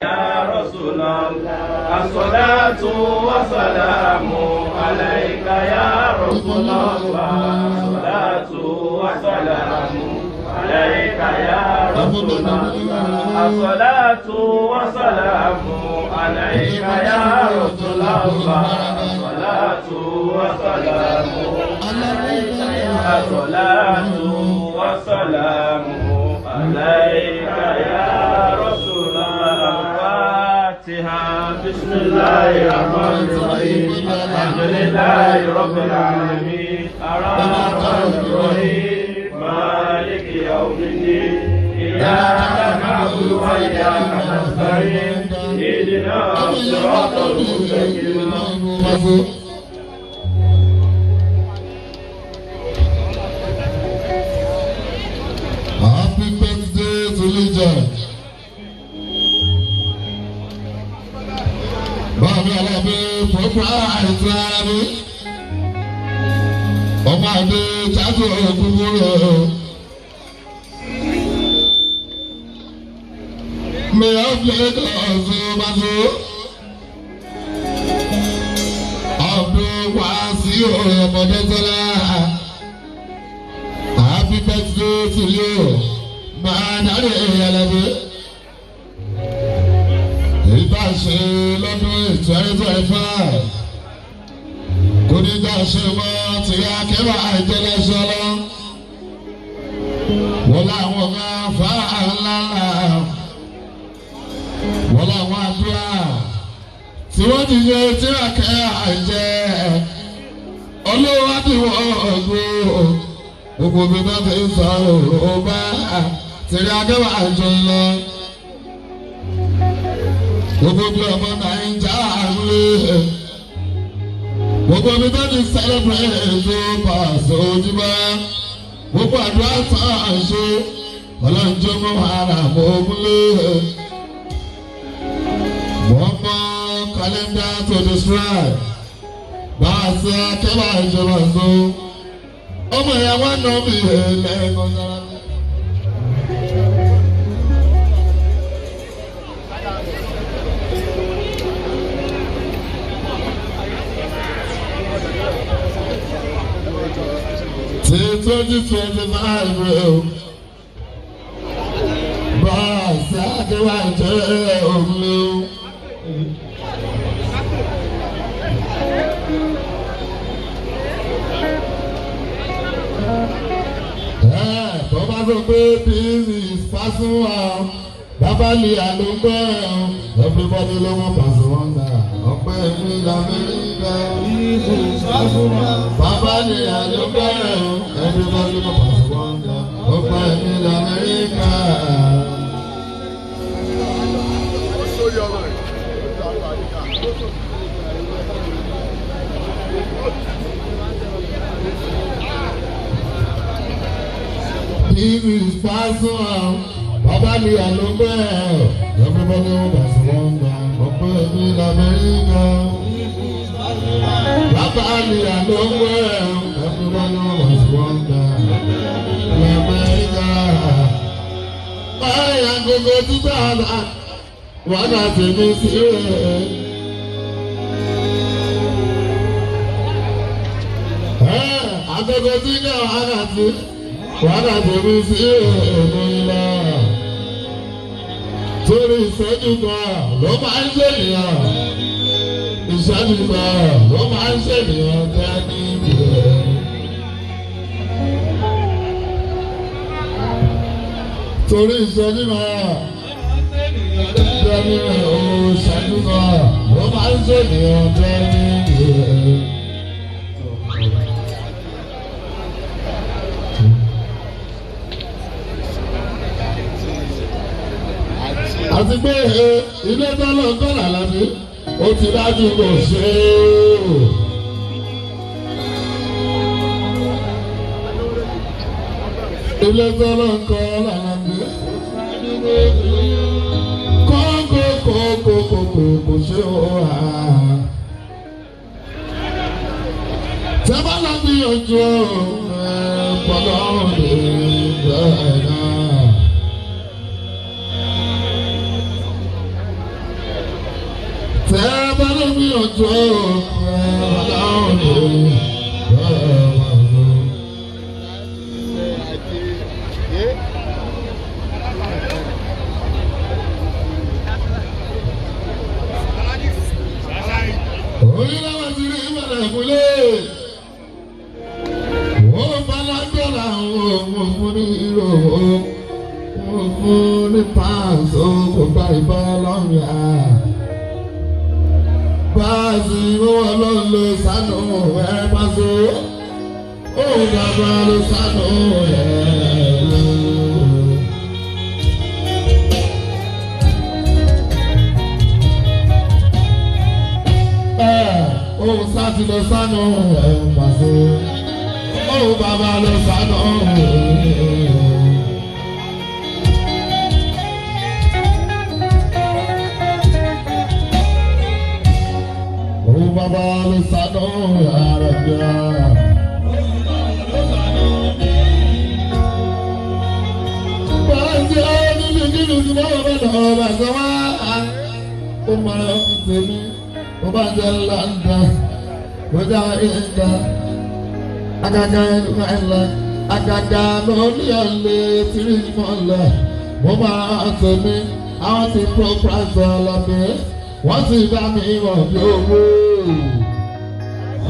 يا رسول الله الصلاة والسلام عليك يا رسول الله الصلاة والسلام عليك يا رسول الله الصلاة والسلام عليك يا رسول الله الصلاة والسلام عليك يا الصلاة والسلام عليك يا رسول الله. الفاتحة. بسم الله الرحمن الرحيم. الحمد لله رب العالمين. الرحمن الرحيم. مالك يوم الدين. إياك نعبد وإياك نستعين. اهدنا الصراط المستقيم. Happy birthday to Legend. Bàbá Alábí fọ́fọ́ àìsàn ara mi. Ọmọ àdé jáde òkúkúrò. Mi ò fi ọ̀sùn bàtú. Ọdún wá sí ọmọdé tọ́lá. Happy birthday to you. Máa dárí Alábí. Ìbá ṣe lọ́dún 2025. Kò ní dá ṣe mọ́ tí akẹ́wà àìjẹ́lẹ́sọ lọ. Wọ́n láwọn kan fà á ńláńlá. Wọ́n láwọn àdúrà tí wọ́n ti ṣe tí akẹ́ àìjẹ́. Olówó àti wọ́n ọ̀gbọ́n. Gbogbo bí wọ́n ti ń sọ òrò bá tìrí akẹ́wà àjọ lọ. Gbogbo bí ọmọ Nàìjà ń lé. Gbogbo bí wọ́n ti celebrate pàṣẹ ojúmọ́. Gbogbo àdúrà tán ṣe. Ọlọ́njọ́ mọ́ ara mọ́ ogúnlé. One more calendar to describe. Bá a ṣe akẹ́wà ìjọba so. Ọmọ ìyá wa nà mí lẹ́ẹ̀kan sára. Tí 2025 rẹ̀ o. Bá a ṣe akẹ́wà jẹ́ òun lé o. Tó bá sọ pé this is Pasuma, bàbá lè àlùkò, everybody ló mọ̀ Pasuma náà. Ọpẹ́ mi l'Amẹ́ríkà. Bàbá lè àlùkò, everybody ló mọ̀ Pasuma náà. Ọpẹ́ mi l'Amẹ́ríkà. This is Pasuma, bàbá lè àlùkò, everybody ló mọ̀ Pasuma náà. Ọpẹ́ mi l'Amẹ́ríkà. Bàbá lè àlùkò, everybody ló mọ̀ Pasuma náà. L'Amẹ́ríkà. Báyà gbogbo títà wákàtí mi sí rẹ̀. Agogo tí náà wákàtí mi sí rẹ̀ lọ. Torí ìṣẹ́jú kan ló máa ń ṣènìyàn. Ìṣẹ́jú kan ló máa ń ṣènìyàn dání rẹ̀. Torí ìṣẹ́jú kan dání rẹ̀ ó ìṣẹ́jú kan ló máa ń ṣènìyàn dání rẹ̀. Àti pé ilé tọ́lọ̀ ń kọ́ làlàbí ó ti dájú kò ṣe é o. Ilé tọ́lọ̀ ń kọ́ làlàbí kókókókókó kò ṣe o. Tẹ́bá lọ gbìyànjú pọ̀lọ́ lè bẹ̀rẹ̀ náà. tó ọlọ́run lè bẹ́ẹ̀ wá sọ. Orílẹ̀-èdè ti rí ìbẹ̀rẹ̀ ìkúlẹ̀. Ó falágbára òun fún ní ìró òun fún ní paṣọ kò gba ìbọn lọ́rùn à. Báàsì owó ọlọ́run ló sánú ẹ̀ pàṣọ. Òun bàbá ló sánú ẹ̀ lọ. Òun sáti lọ sánú ẹ̀ pàṣẹ. Òun bàbá ló sánú ẹ̀. Òun bàbá ló sánú ara bíà. Báńkì níbi kíni tí wọ́n bá lọ bá sọ wá. Ó máa ń tèmi, ó bá jẹ́ ńlá ó já ìgbà. Agaga ńlá, agaga lórí ọ̀lẹ́ tìrí mọ́lẹ̀. Mo máa ń tèmi, àwọn ti pro price ọlọ́bẹ̀. Wọ́n ti dá mi wọ̀ bí owó.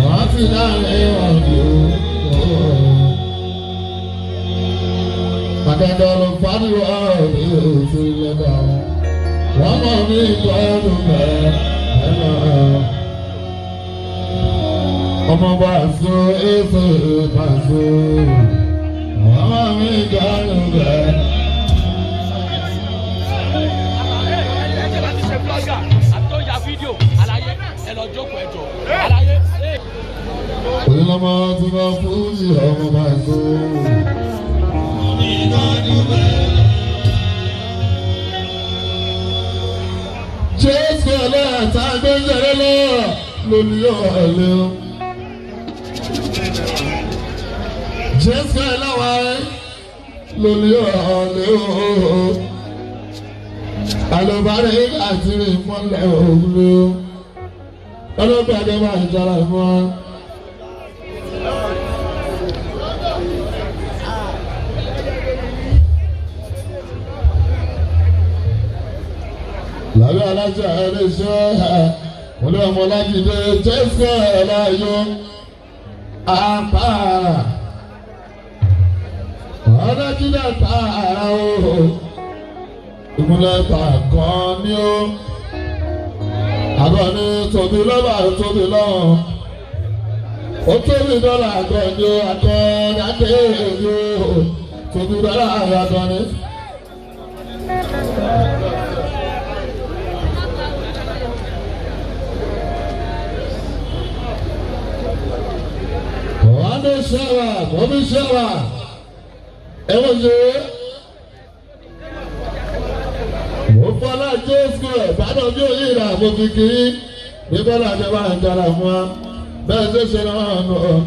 Wọ́n ti dá mi wọ̀ bí owó. Àgàgà ló fariwo ọ̀rẹ́ òsì lọ́dà. Wọ́n mọ̀ mí gbọ́dọ̀ bẹ́ẹ̀ lọ. Ọmọ bá so èso bá so. Wọ́n mọ̀ mí gbọ́dọ̀ bẹ́ẹ̀. Ẹ bá ti ṣe blogger àti tó ya fídíò àlàyé ẹ lọ jókòó ẹ jọ àlàyé. Òyìnbó tí wọ́n fún yìí ọmọ bá so. Jésù ọlọ́ọ̀ta gbẹ́jẹ̀rẹ́ lọ lórí ọ̀lẹ́ o. Jésù ẹlẹ́wà lórí ọ̀lẹ́ o. Àlùbárí àti ìmọ̀lẹ̀ òwúrọ̀ o. Ọlọ́gbàdé máa ń jara fún wa. Lábẹ́ aláṣẹ ẹlẹ́ṣẹ́ olú ọmọ Ọlájídé Jésù ẹláyọ apá Ọlájídé apá o ìmúlẹ̀ kan ní o àgọ́ ní tóbi lọ́ba tóbi lọ́wọ́ ó tóbi dọ́là àgọ́ ní o àgọ́ ní adé èyí o tóbi dọ́là àgọ́ ní. Wọ́n ṣẹ́wà, wọ́n ṣẹ́wà, ẹ wọ́n ṣe é. Mo fọlá Jésù ẹ̀ bàdàn bí òye ìlà mo fi kiri ní bọ́lá ṣe máa ń dára fún wa. Bẹ́ẹ̀ ṣe ṣe náà nù ọ́.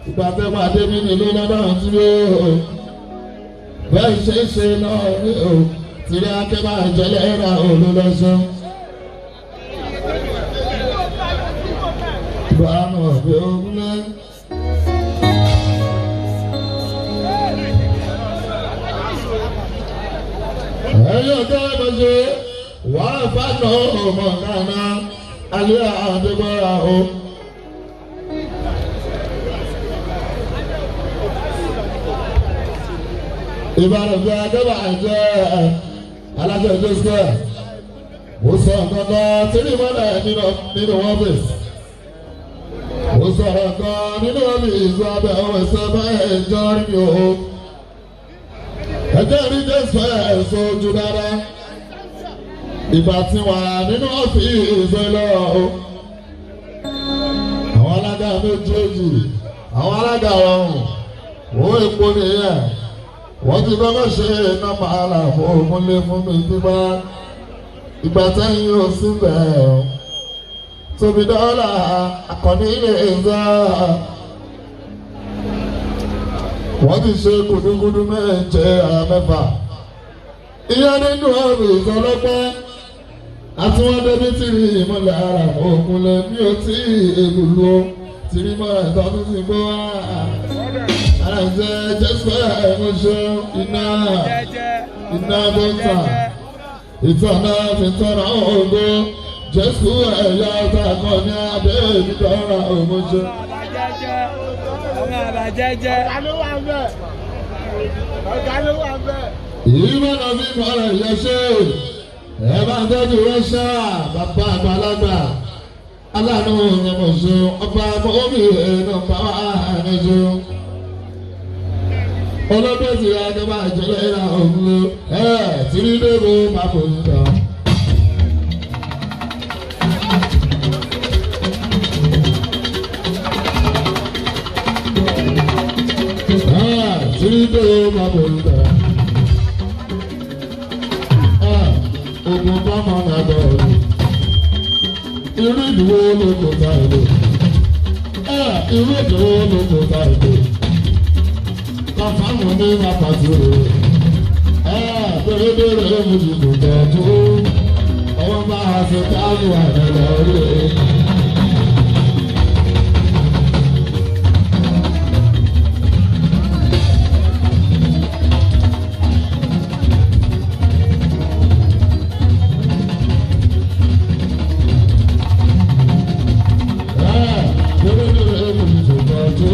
Ìgbà tẹ́ máa dé nínú ìlú lọ́dọ̀ tí ó. Bẹ́ẹ̀ ṣe ṣe náà ní o. Tìrí akẹ́ máa jẹ́lẹ̀ ẹ̀rà òlu lọ́sọ̀. Ìbánu ọ̀bẹ ogun náà. Ẹ̀yin ọ̀gá ẹ̀mọ̀ṣẹ́ wàá fànà ọmọ nàánà alẹ́ àdébọ́ra o. Ìbáraẹ̀fẹ́ akẹ́bà jẹ́ aláṣẹ ìjọsẹ̀. Mo sọ nǹkan kan tírí mọ́lẹ̀ nínú ọ́fíìsì. Mo sọ̀rọ̀ kan nínú ọ́fíìsì abẹ́ ọ̀sẹ̀ bẹ́ẹ̀ jọ́ rí mi o. Ẹjẹ́ rí Jésù ẹ̀sọ́ ojú dára. Ìgbà tí wà nínú ọ́fíìsì lọ o. Àwọn alága méjèèjì, àwọn alága ọ̀hún, owó epo nìyẹn. Wọ́n ti kọ́kọ́ ṣe nọ́mbà àlàfo ògúnlé fún mi gbígbá. Ìgbà tẹ́yìn ò sí bẹ́ẹ̀ o. Tóbi dọ́là àkànní ilé ìzá. Wọ́n ti ṣe gudugudu méje ara mẹ́fà. Ìyá nínú ọ́fíìsì ọlọ́pẹ́. Àtiwọ́n débi tí rí ìmọ̀lẹ̀ ara òkun lẹ̀ mi ò tí èlùlù o. Tìrí mọ́ra ìtọ́jú ti gbó wá. Ara ìjẹ́ Jésù ẹ̀mọ́ṣọ́ iná iná tó ń tà. Ìtọ́nà ti tọ́ra ògo. Jésù ẹ̀yà ọ̀tá kan ní abẹ́ ìdọ́ra òmọ́ṣọ́. Ọmọ àbàjẹ́jẹ́. Ọ̀gá ló wà ń bẹ̀. Ọ̀gá ló wà ń bẹ̀. Ìmọ̀nà bí mọ̀rẹ̀ yẹ ṣe. Ẹ bá ń tọ́jú rọ́ṣà bàbá àgbàlagbà. Aláàánú ọmọṣọ́ ọba mọ́mí ẹ̀nà bàbá àníṣọ́. Ọlọ́dún ti ra ẹgbẹ́ ìjọba ìlà òun ló ẹ̀ tí rí dèrò máa kò ní lọ. Ẹ̀ tí rí dèrò máa kò ní lọ. Ẹ̀ ogun bá máa nà bọ̀ ọ̀rọ̀. Irú ìdúró ló kò ta ìlú. Ẹ̀ irú ìdúró ló kò ta ìlú. Kọ̀fáàmù ní wákàtí rẹ̀. Ẹ̀ bèrèbèrè mo ti kò tẹ̀ tó. Ọwọ́ bá a ṣe táàbù àná lọ rí. Ẹ̀ bèrèbèrè mo ti kò tẹ̀ tó.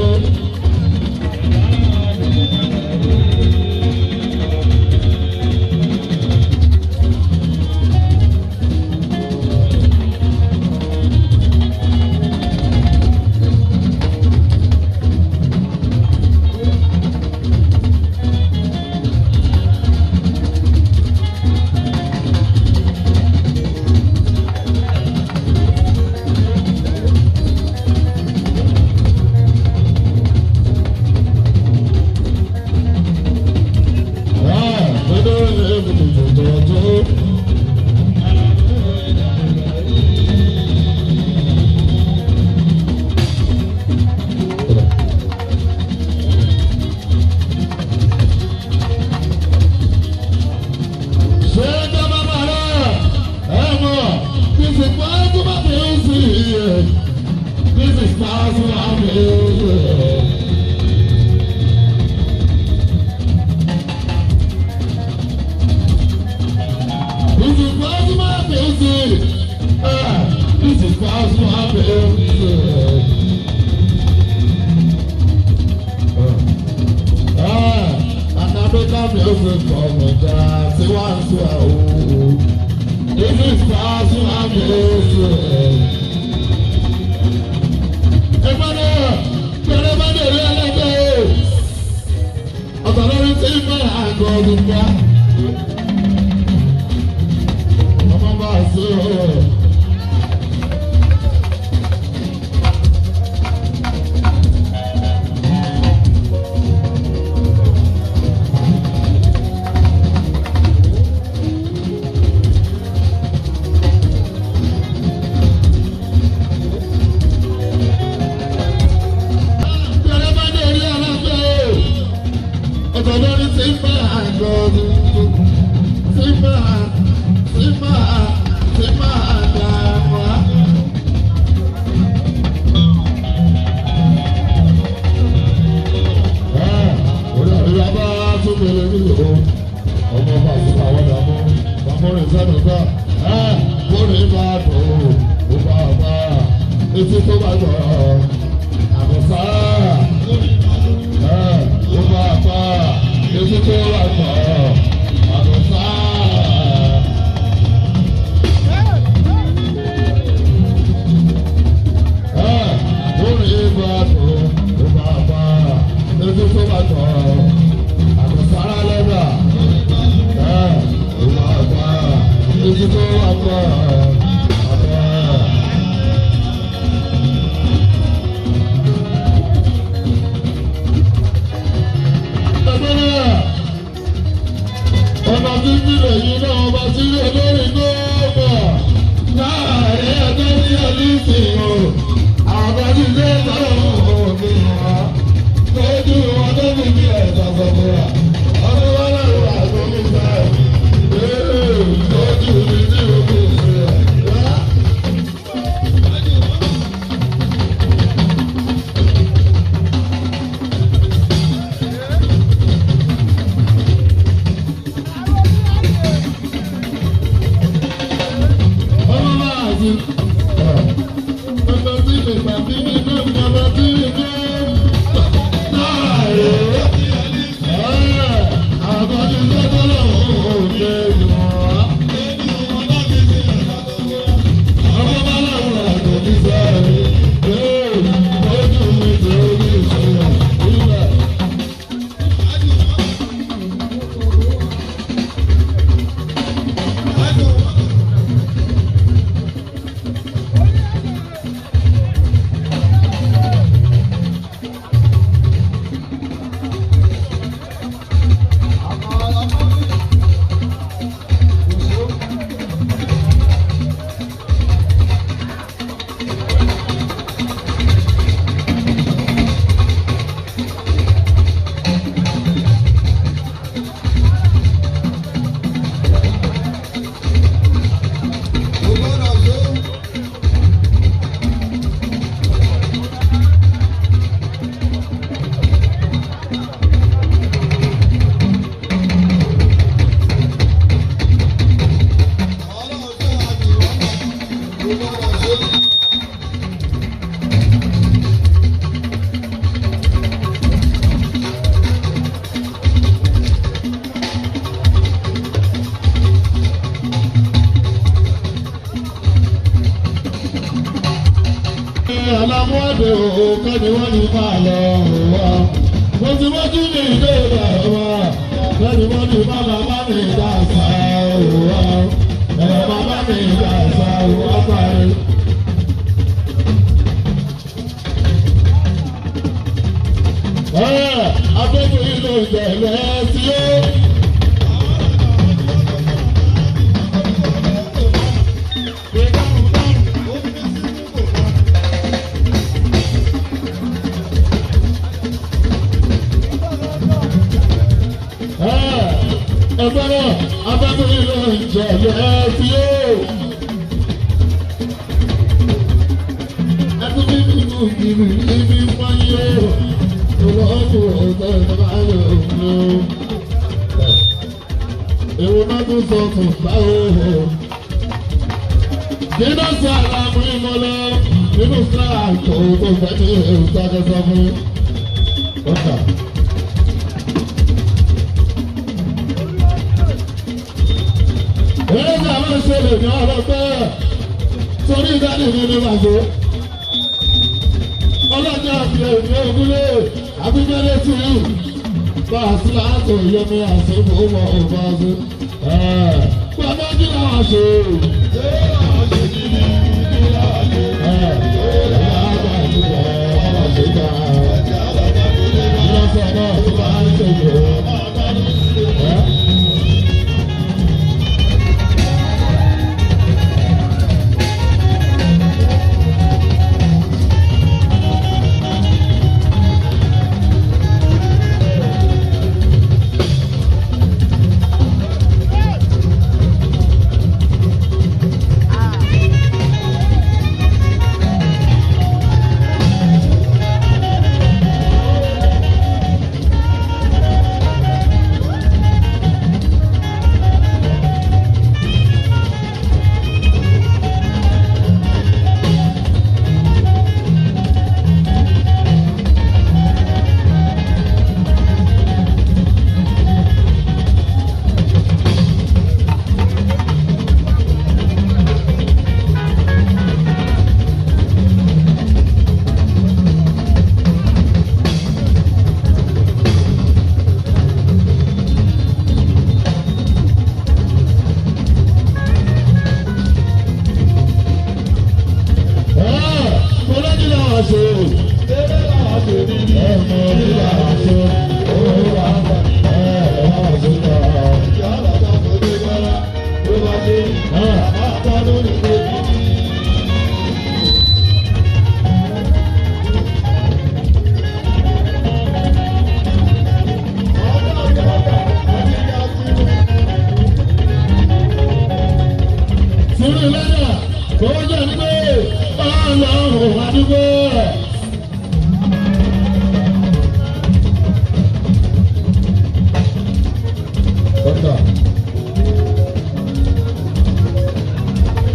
Ẹ̀ bèrèbèrè mo ti kò tẹ̀ tó. Ṣé gbọ́dọ̀ bàrà ẹ mọ̀ this is Pasuma music. This is Pasuma music. This is Pasuma music. This is Pasuma music. Another music from the Tiwantiwa o. This is Pasuma music. Ẹgbẹ́ bẹ̀rẹ̀ bá dèrè ẹlẹ́gbẹ́ o. Ọ̀tọ̀ lórí tí ń bá àgọ́ ọdún gbá. Ọmọ bá a sí o. Bẹ̀rẹ̀ bá dèrè ẹlẹ́gbẹ́ o. Ọ̀tọ̀ lórí tí ń bá àgọ́ ọdún tí ń bá tí ń bá tí ń bá àgbà wá. Ọba tún bèrè mí o, ọmọ ọba àti àwọn ọ̀dàmú, bàmú rìn sẹ́nu gbà, bórí bá dùn ó, ó bá bá, etí tó bá gbọ́, àbọ̀sá, ó bá bá, etí tó bá gbọ́, àbọ̀sá. Bórí bá dùn ó, ó bá bá, etí tó bá gbọ́, àbọ̀sá lẹ́gbà, ó bá bá, etí tó bá gbọ́, àbọ̀. Ọba tí ń bílẹ̀ yìí náà ọba tí ń lé lórí gómà láàrin ẹgbẹ́ ní ẹlísìn o. Àwọn tí ń lé tọ́lọ̀ òní wa. Lójú wọn tó fi bí ẹ̀dá sọ̀rọ̀. Ọdún wọn lọ́rùn àgọ́ mi sáà. Lójú mi tí o kò sí ẹ̀. sí. Bàbá tí mi bàbí mi náà bàbá tí mi náà. Náà rè é. Àbájú sọ́kọ́ lọ́wọ́ òde ìwọ̀n. Ọmọ bá láwọn àgbẹ̀ ní sáré. Ojú mi tó ní ìṣẹ̀lẹ̀ ìwà. Alámọ́dé òkè ni wọ́n ní máa lọ wá. Mo ti wájú ní ilé ìgbà wa. Lẹ́ni wọ́n ní bàbá bá mi dá sá wá. Ẹ̀rọ bàbá mi dá sá wá parí. Abẹ́bí ìlú ìjẹ̀lẹ̀ sí ó. Ẹgbẹ́ náà abẹ́bí ìlú ìjẹ̀lẹ̀ sí ó. Ẹtú bí nínú ìlú ibi wáyé o. Olóòtú ọ̀gá ìjọba ayé òun o. Èwo náà tún sọ tún báwo o. Nínú sàrà mú ìmọ̀lẹ́ nínú sáà kò tó fẹ́ ní ìsàkẹ́sọ fún. Ọ̀tà. Eré tí a máa ń ṣe lè ní ọlọ́pẹ́ torí ìdánimọ̀ mi ní màṣẹ. Ọlọ́jà àbílẹ̀ ìlú ògúnlé àbíbẹ́lẹ́ tì í. Bá a sí láti yọmi àṣìbò mọ òbá ṣe. Bàbá kí làwọn ṣe? Ìlọsẹ̀ náà tó bá ń ṣe jù. Sùúrù lẹ́yà kò jẹ́ nígbè ọlọ́run àdúgbò. Dọ́kítà.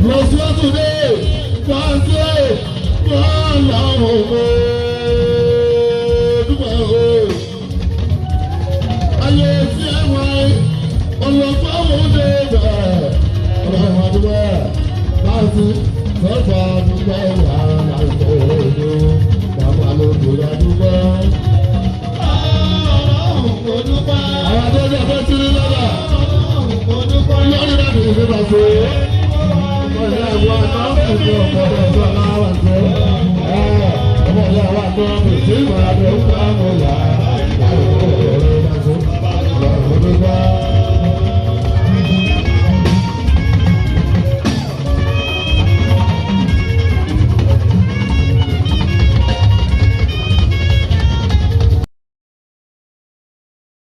Lọ́sọ̀túndé pàṣẹ wàhálà ògbó dúpẹ́ o. Ayé tí ẹ wáyé ọlọ́pàá òun dé bẹ̀. Ọlọ́run àdúgbò láti sọ́gbà dúpẹ́ wàhálà ògbó bàbá lóko ládùúgbò. Àwọn tó jẹ́ fẹ́ sírí lọ́dà. Lórí náà ní ìfẹ́ bàtò. Ọmọ ìyá wa náà kò tó ọ̀pọ̀ ọ̀dọ́ aláwà tó. Ọmọ ìyá wa náà kò sí ìmọ̀ràn tó ń bá mọ̀ yá. Ọlọ́run dúpẹ́.